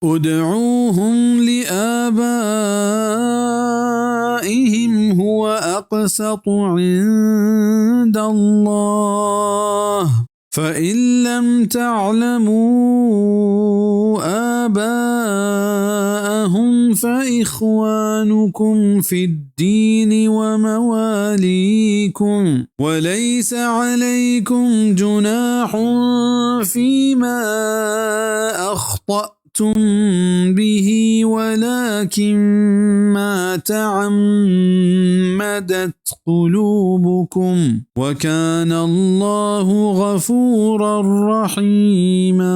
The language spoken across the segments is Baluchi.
ادعوهم لآبائهم هو أقسط عند الله، فإن لم تعلموا آباءهم فإخوانكم في الدين ومواليكم، وليس عليكم جناح فيما أخطأتم به ولكن ما تعمدت قلوبكم وكان الله غفورا رحيما۔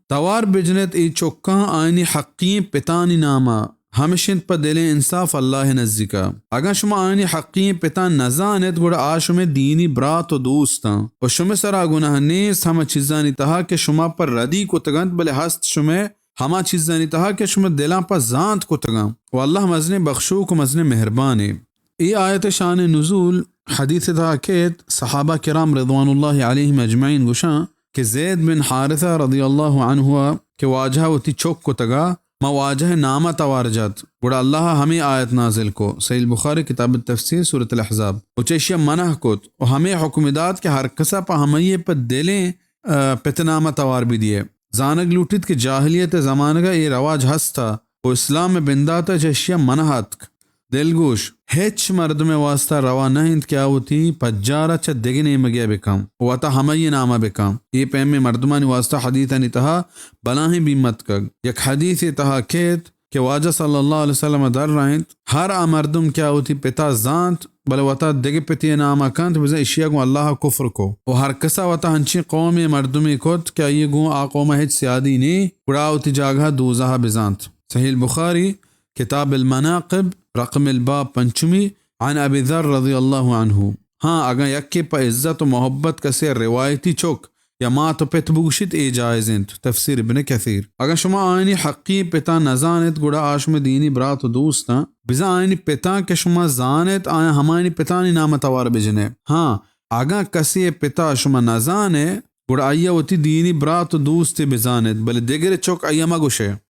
توار بجنت اے چکاں آیانی حقیں پتانی ناما، ہمش انت پہ دلیں انصاف اللہ ءِ نزیکا۔ اگاں شما آیانی حقیں پتاں نزانت، گڑا آ شمئے دینی برات و دوستاں و شمئے سرا گناہ نیست ہما چیزانی تہا کہ شما پہ ردی کتگنت، بلے ہست شمئے ہما چیزانی تہا کہ شمئے دلاں پہ زانت کتگاں۔ و اللہ مزنیں بخشوک و مزنیں مہربانے۔ اے آیت شان نزول حدیث تہا کیت، صحابہ کرام رضوان اللہ علیہم اجمعین گوشاں کہ زید بن حارثہ رضی اللہ عنہ کہ واجہ وتی چک کتگا، ما واجہ نامہ توار جت، گڑا اللہ ہمے آیت نازل کو۔ صحیح البخاری کتاب التفسیر سورۃ الاحزاب۔ و چہ اشیا منع کت و ہمے حکم دات کہ ہر کسا پہ ہمئی پہ دلیں، آ، پت نامہ توار بدیے۔ زانگ لوٹیت کہ جاہلیت زمانگا اے رواج ہستا و اسلام بنداتا چہ اشیا منع اتک۔ دلگوش، ہچ مردمے واسطہ روا نہ انت کہ آ وتی پجارا چہ دگہ نیمگے بکن، وتا ہمئی نامہ بکن۔ اے پیمیں مردمانی واسطہ حدیثانی تہا بلاہیں بیم اتکگ۔ یک حدیثے تہا کیت کہ واجہ صلی اللہ علیہ وسلم در رہنت، ہر آ مردم کہ آ وتی پتا زانت، بلے وتا دگہ پتے ناما کنت، بزاں اشیا گوں اللہ کفر کو۔ و ہر کسا وتا ہنچیں قومے مردمے کت کہ آئی گوں آ قوما ہچ سیادی نے، گڑا آ وتی جاگہا دوزہا بزانت۔ صحیح البخاری، کتاب المناقب، رقم الباب پنچمی، عن ابی ذر رضی اللہ عنہ۔ ہاں، اگاں یکے پہ عزت و محبت کسے روایتی چک یا مات و پت بگوشیت، اے جائز انت۔ تفسیر ابن کثیر۔ اگاں شما آیانی حقی پتاں نزانت، گڑا آ شمئے دینی برات و دوستاں۔ بزاں آیانی پتاں کہ شما زانت، آیاں ہمایانی پتانی نام ء توار بجنے۔ ہاں، اگاں کسے ء پتا شما نزانے، گڑا آئی ء وتی دینی برات و دوستے بزانت، بلے دگرے چک آئی ء مگوشے۔